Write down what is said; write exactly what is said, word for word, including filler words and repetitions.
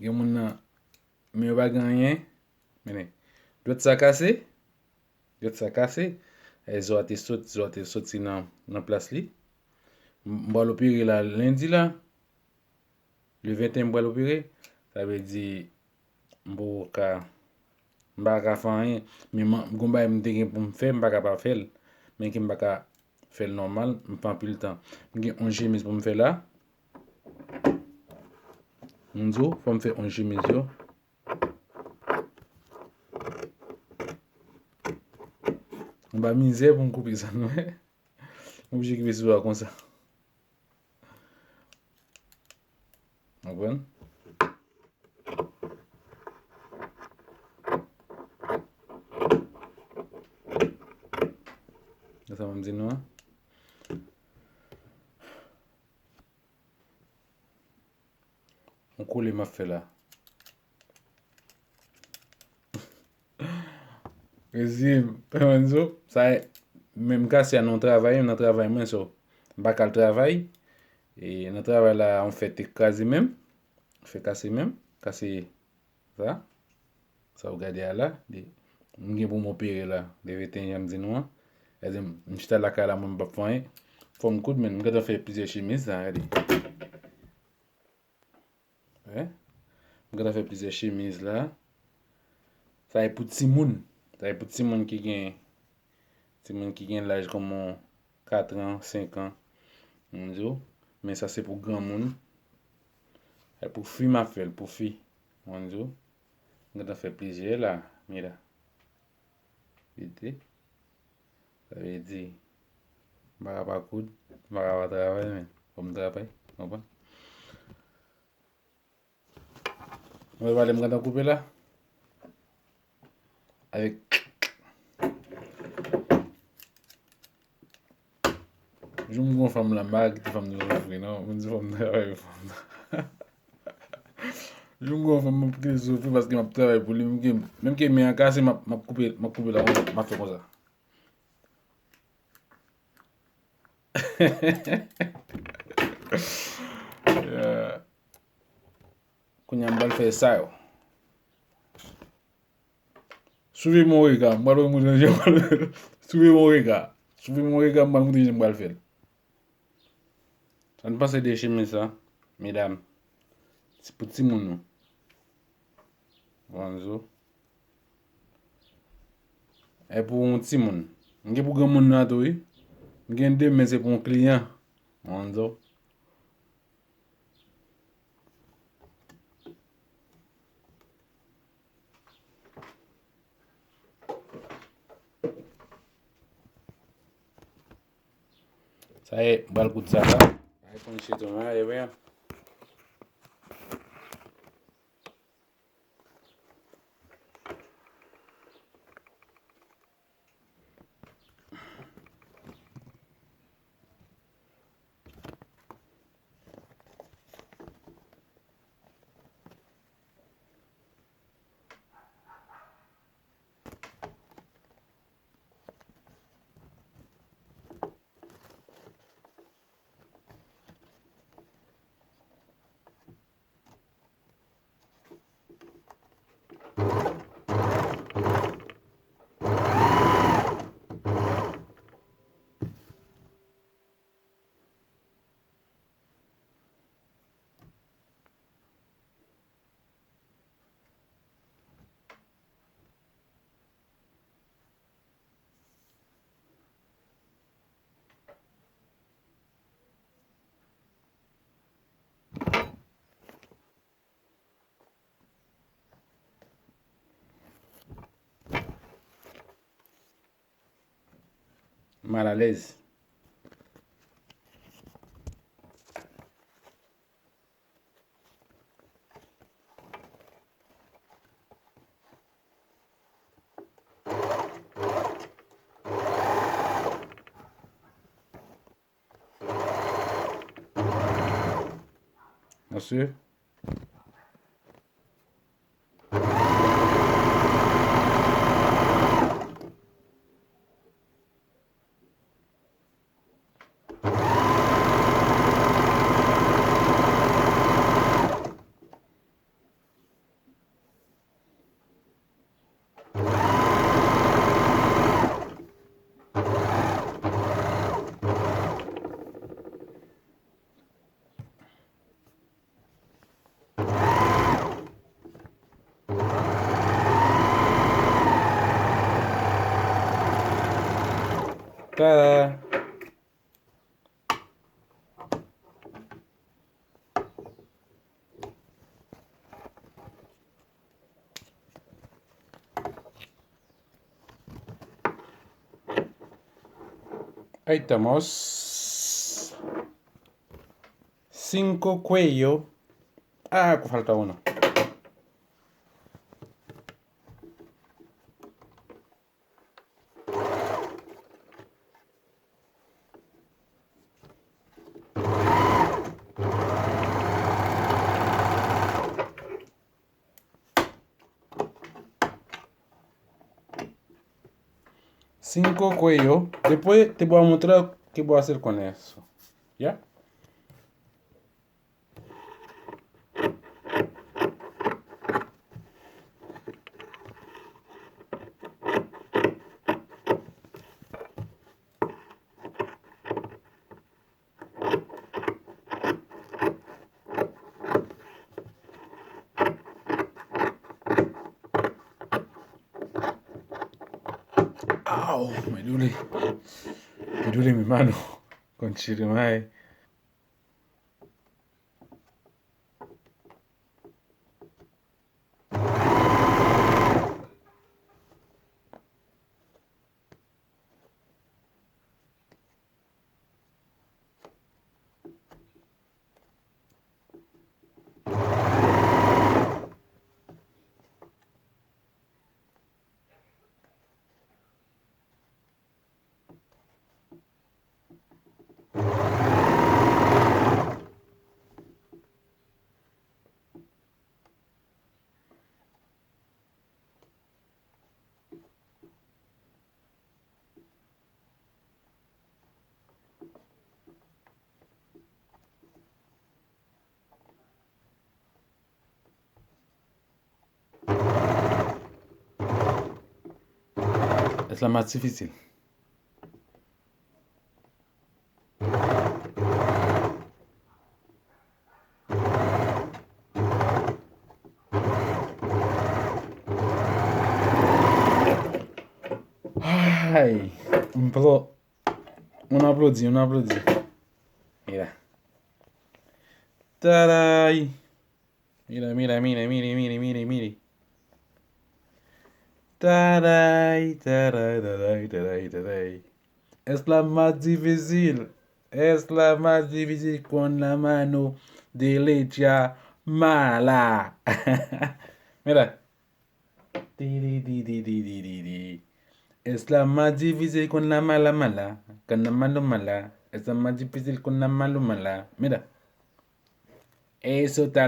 Gen moun nan, men yo pa gen anyen. Men, dwèt sa kase. Dwèt sa kase. E zo a te sot, zo a te soti nan, nan plas li. M, m pral opere la lendi la. Le venteyen m pral opere. Sa vle di, m poko ka, m pa ka fè anyen. Men man, gon bagay m te gen pou m fè, m pa ka pa fè l. Men ke m pa ka fè l nòmal, m fè anpil tan. M gen yon chemiz pou m fè la. M di w, fò m fè yon chemiz yo. M pa mizè pou m koupe sa, non. M oblije koupe sou a konsa. Konprann? Sa m di nou an. Yon kole m ap fè la. Mezanmi, Lorenzo, sa, menm kase a nan travay, nan travay mwen, so, m pa ka al travay. E nan travay la, yon fè te kraze menm. Fè kase menm. Kase sa. Sa w gade a la, li, m gen pou m opere la, le venteyen jan m di nou an. Gade, m chita lakay la, mwen m p ap fè anyen. Fò m koud, men m gentan fè plizyè chemiz la, gade. Wi. M gentan fè plizyè chemiz la. Sa e pou timoun. Sa e pou timoun ki gen, timoun ki gen laj kòman kat an, senk an. Mwen di w. Men sa se pou granmoun. E pou fi m ap fè l, pou fi. Mwen di w. M gentan fè plizyè la, mira. Vide. Sa vle di, m pa ka pa koud, m pa ka pa travay, men fò m travay, konprann? Mwen pale, m gentan koupe la. Avèk Jou m gon fanm la, m pa kite fanm nan soufri, non. M di fanm nan travay pou fanm nan. Jou m gon fanm, m ap kite soufri paske m ap travay pou li. Menm ke, menm ke men an kase, m ap, m ap koupe, m ap koupe la konsa, m ap fè konsa. Yeah. Kounye a m pral fè sa yo. Suivez mon regard, m pral moutre jan m pral fè l. Suivez mon regard. Suivez mon regard, m pral moutre jan m pral fè l. Sa n panse de chemiz sa, medam? Se pou timoun nou. Bonjou. E pou yon timoun. M gen pou granmoun nan tou, wi. M gen de, men se pou yon kliyan. Bonjou. Sa ye, m pral koud sa la. Ay, konn chito, men, e byen. Malalèz. Mesye. Tada! Ahí estamos. Cinco cuello. Ah, falta uno. Cinco cuello. Después te voy a mostrar qué voy a hacer con eso. ¿Ya? Au, me duele. Me duele mi mano. Conchetumare. Es la más difícil. Ay, un plo-, un aplodi, un aplodi. Mira. Taray. Mira, mira, mira, mira, mira, mira, mira. Taray, taray, taray, taray, taray. Es la más difícil. Es la más difícil con la mano derecha mala. Mira. Ti, ti, ti, ti, ti, ti, ti, ti. Es la más difícil con la mala mala. Con la mano mala. Es la más difícil con la mano mala. Mira. Eso está